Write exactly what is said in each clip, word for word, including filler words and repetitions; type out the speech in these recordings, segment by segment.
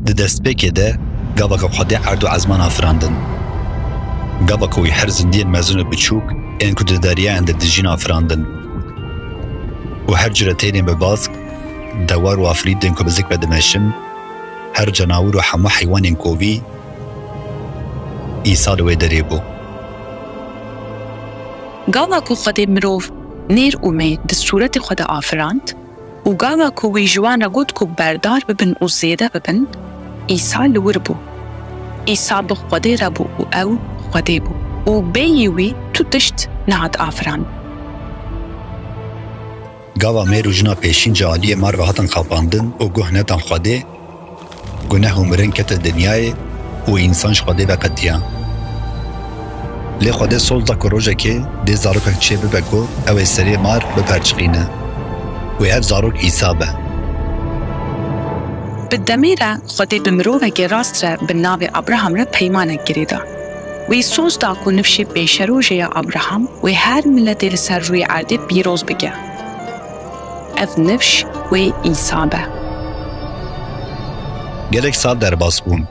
Di destpêkê de gava ku Xwedê erd û ezman afirandin. Gava ku wî her zindiyên mezin û biçûk ên ku di deryayan de dijîn afirandin. Û her cure têrên bi bask, dewar û afirîtên ku bi zik ve dimeşin, her cenawir û hemû heywanên kovî, Îsa li wê derê bû. Gava ku Xwedê mirov nêr û mê di sûretê xwe de afirand û gava ku wî ji wan re got ku berdar bibin û zêde bibin, Îsa li wir bû. Îsa bi Xwedê re bû û ew Xwedê bû û bêyî wî tu tişt nehat afirandin. Gava mêr û jina pêşîn ji aliyê mar ve hatin xapandin û guh nedan Xwedê, guneh û mirin kete dinyayê û însan ji Xwedê ve qetiya. Lê Xwedê soz da ku rojekê dê zarokek çê bibe ku ew ê serê mar biperçiqîne. Wê ev zarok Îsa be. Bi demê re Xwedê bi mirovekê rast re bi navê Abraham re peymanek girêda. Wî soz da ku nifşê pêşerojê ya Abraham wê her miletê li ser rûyê erdê pîroz bike. Ev nifş wê Îsa be. Gelek sal derbas bûn.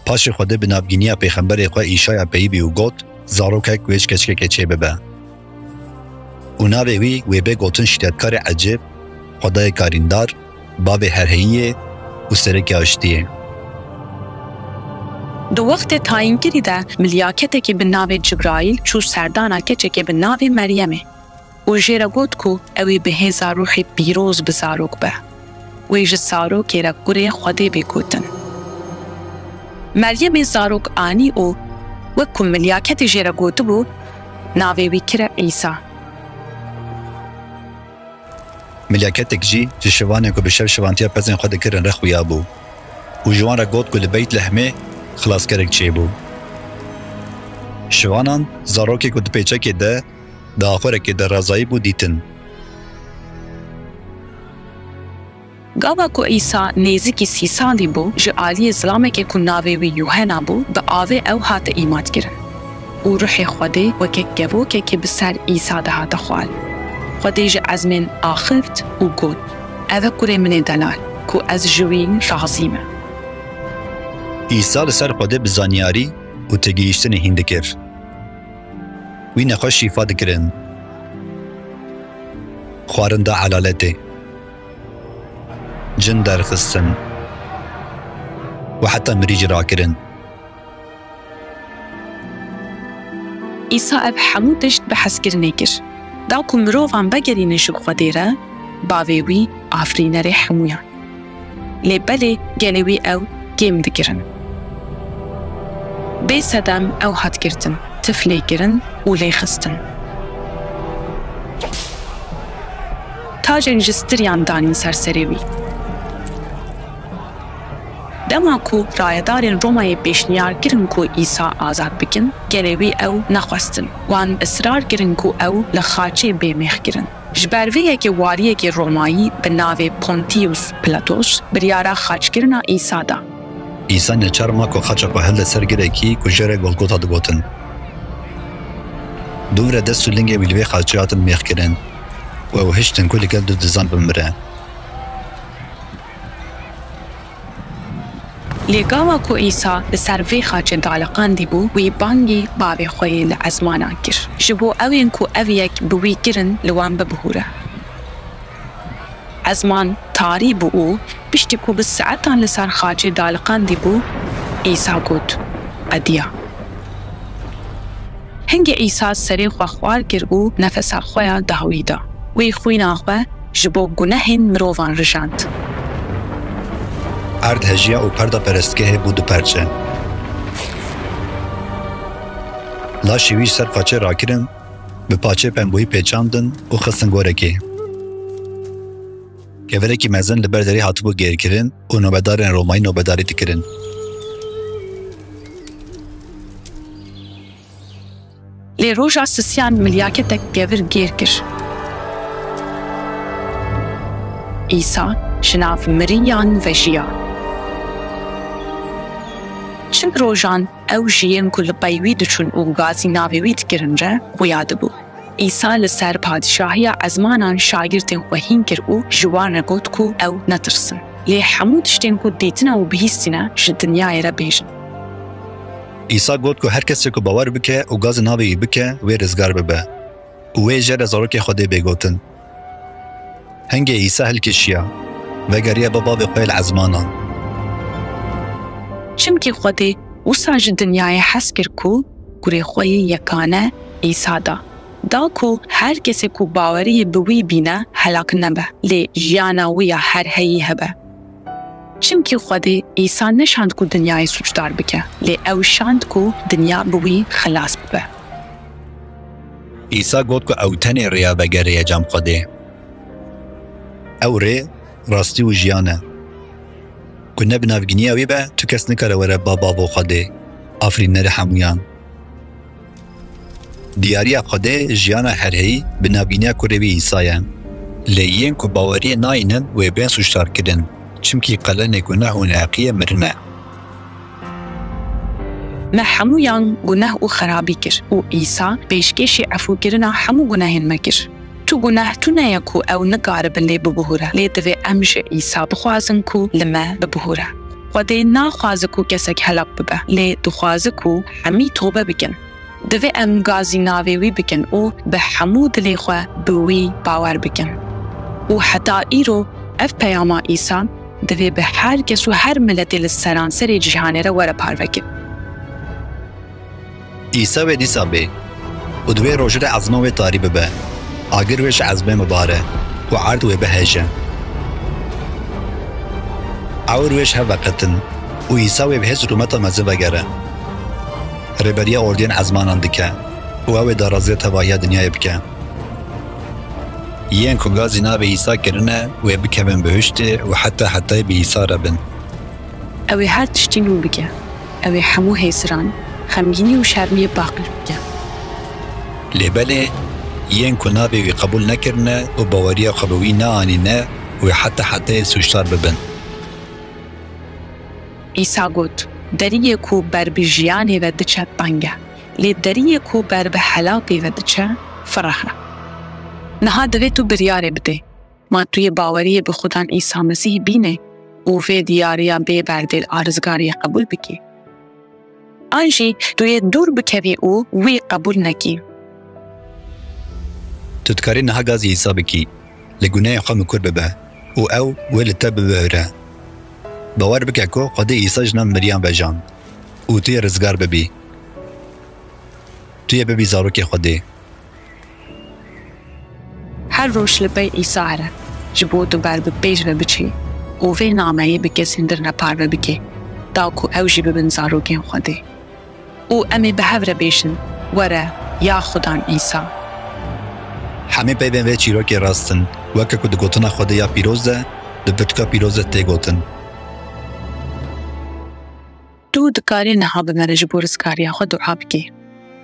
Paşê Xwedê bi navgîniya pêxemberê xwe Îşaya peyivî û got, zarokek wê ji keçikekê çê bibe. Û navê wî wê bê gotin şîretkarê ecêb, Xwedayê karîndar, bavê herheyiyê û serekê aştiyê. Di wextê tayînkirî de milyaketekî bi navê Cibrayîl çû serdana keçekê bi navê Meryemê û jê re got ku ew ê bi hêza Ruhê Pîroz bi zarok be. Wê ji zarokê re kurê Xwedê bê gotin. Meryemê zarok anî û wek ku milyaketê jê re gotibû, navê wî kire Îsa. Milyaketek jî ji şivanên ku bi şev şivantiya pezên xwe dikirin re xuya bû û ji wan re got ku li Beytlehemê xilaskerek çêbû. Şivanan zarokê ku di pêçekê de, di axurekê de razayî bû dîtin. Gava ku Îsa nêzîkî sî salî bû, ji aliyê zilamekê ku navê wî Yuhena bû, bi avê ew hate îmatkirin. Û Ruhê Xwedê weke kevokekê bi ser Îsa de hate xwarin. Xwedê ji ezmên axift û got, Ev e kurê min ê delal, ku ez ji wî razî me. Îsa li ser Xwedê bi zanyarî û têgihîştinê hîn dikir. Wî nexweş şîfa dikirin. Xwarin da elaletê. Cin derxistin. Û heta mirî jî rakirin. Îsa ev hemû tişt bi hezkirinê kir. Da ku mirovan vegerîne ji Xwedê re, bavê wî afirînerê hemûyan. Lê belê gelê wî ew kêm dikirin. Bê sedem ew hat girtin, tif lê kirin û lê xistin. Tacên ji stiriyan danîn ser serê wî. Dema ku rayedarên Romayê pêşniyar kirin ku Îsa azad bikin, gelê wî ew nexwestin. Wan israr kirin ku ew li xaçê bê mêxkirin. Ji ber vê yekê waliyekî Romayî bi navê Pontius Pilatos biryara xaçkirina Îsa da. Îsa neçar ma ku xaça xwe hilde ser girekî ku jê re Golgota digotin. Dûv re dest û lingê wî li vê xaçê hatin mêxkirin û ew hiştin ku li gel du dizan bimire. Lê gava ku Îsa li ser vê xaçê daliqandî bû, wî bangî bavê xwe yê li ezmanan kir, ji bo ewên ku ev yek bi wî kirin li wan bibihûre. Ezman tarî bû û piştî ku bi saetan li ser xaçê daliqandî bû, Îsa got, Qediya. Hingê Îsa serê xwe xwar kir û nefesa xwe ya dawî da. Wî xwîna xwe ji bo gunehên mirovan rijand. Erd hejiya û perda perestgehê bû du perçe. Laşê wî ji ser xaçê rakirin, bi paçê pembûyî pêçandin û xistin gorekê. Kevirekî mezin li ber derê hatibû gêrkirin û nobedarên Romayî nobedarî dikirin. Lê roja sisiyan milyaketek kevir gêr kir. Îsa ji nav miriyan vejiya. Çil rojan ew ji yên ku li pey wî diçûn û gazî navê wî dikirin re xuya dibû. Îsa li ser padîşahiya ezmanan şagirtên xwe hîn kir û ji wan re got ku ew netirsin. Lê hemû tiştên ku dîtine û bihîstîne ji dinyayê re bêjin. Îsa got ku her kesê ku bawer bike û gazî navê wî bike, wê rizgar bibe. Û wê jê re zarokê Xwedê bê gotin. Hingê Îsa hilkişiya, vegeriya ba bavê xwe yê li ezmanan. Çimkî Xwedê wisa ji dinyayê hez kir ku kurê xwe yê yekane Îsa da. Da ku her kesê ku baweriyê bi wî bîne helak nebe, lê jiyana wî ya her heyî hebe. Çimkî Xwedê Îsa neşand ku dinyayê sûcdar bike, lê ew şand ku dinya bi wî xilas bibe. Îsa got ku ew tenê rêya vegerê ye cem Xwedê. Ew rê, rastî û jiyan e. Ku ne bi navgîniya wî be, tu kes nikare were ba bavo Xwedê, afirînerê hemûyan. Diyariya Xwedê jiyana herheyî bi navgîniya kurê wî Îsa ye. Lê yên ku baweriyê nayînin wê bên sûcdar kirin, çimkî qelenê guneh û neheqiyê mirin e. Me hemûyan guneh û xerabî kir û Îsa pêşkêşî efûkirina hemû gunehên me kir. Tu guneh tune ye ku ew nikaribe lê bibihûre, lê divê em ji Îsa bixwazin ku li me bibihûre. Xwedê naxwaze ku kesek helak bibe, lê dixwaze ku hemî tobe bikin. Divê em gazî navê wî bikin û bi hemû dilê xwe bi wî bawer bikin. Û heta îro ev peyama Îsa divê bi her kes û her miletê li seranserê cîhanê re were parvekirin. Îsa wê dîsa bê û di wê rojê de ezma wê tarî bibe, agir wê ji ezmê bibare û erd wê biheje. Ewr wê ji hev veqetin û Îsa wê bi hêz û rûmeta mezin vegere. Rêberiya ordiyên ezmanan dike û ew ê daraziya tevahiya dinyayê bike. Yên ku gazî navê Îsa kirine, wê bikevin bihiştê û heta hetayê bi Îsa re bin. Ew ê her tiştî nû bike. Ew ê hemû hêsiran, xemgînî û şermiyê paqij bike. Lê belê, yên ku navê wî qebûl nekirine û baweriya xwe bi wî neanîne, wê heta hetayê sûcdar bibin. Îsa got, deriyê ku ber bi jiyanê ve diçe teng e, lê deriyê ku ber bi helakê ve diçe fireh e. Niha divê tu biryarê bidê. Ma tu yê baweriyê bi Xudan Îsa Mesîh bînê û vê diyariya bê berdêl a rizgariyê qebûl bikî? An jî tu yê dûr bikevî û wî qebûl nekî? Tu dikarî niha gazî Îsa bikî, li gunehên xwe mikur bibe û ew wê li te bibihûre. Bawer bike ku Xwedê Îsa ji nav miriyan vejand û tu yê rizgar bibî. Tu yê bibî zarokê Xwedê. Her roj li pey Îsa here, ji bo tu ber bi pêş ve biçî û vê nameyê bi kesên din re parve bikê, da ku ew jî bibin zarokên Xwedê. Û em ê bi hev re bêjin, Were, ya Xudan Îsa. Hemî peyvên vê çîrokê rast in, weke ku di gotina Xwedê ya pîroz de, di pirtûka pîroz de tê gotin. Tu dikarî niha bi me re ji bo rizkariya xwe dua bikî.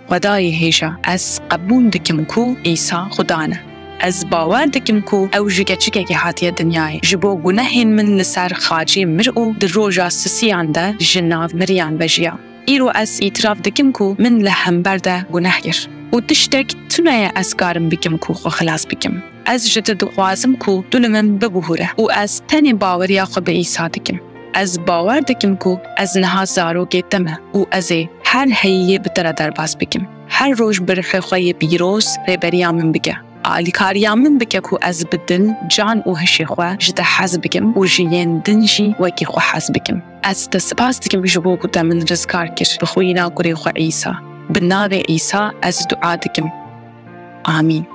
Xwedayê hêja, ez qebûl dikim ku Îsa Xudan e. Ez bawer dikim ku ew ji keçikekê hatiye dinyayê, ji bo gunehên min li ser xacê mir û di roja sisiyan de ji nav miriyan vejiya. Îro ez îtiraf dikim ku min li hember de guneh kir û tiştek tune ye ez karim bikim ku xwe xilas bikim. Ez ji te dixwazim ku tu li min bibihûre û ez tenê baweriya xwe bi Îsa dikim. Ez bawer dikim ku ez niha zarokê te me û ez ê her heyî yê bi te re derbas bikim. Her roj bi ruhê xwe yê pîroz rêberiya min bike. Alîkariya min bike ku ez bi dil, can û hişê xwe ji te hez bikim û ji yên din jî wekî xwe hez bikim. Ez te spas dikim ji bo ku te min rizgar kir bi xwîna kurê xwe Îsa. Bi navê Îsa ez dua dikim. Amîn.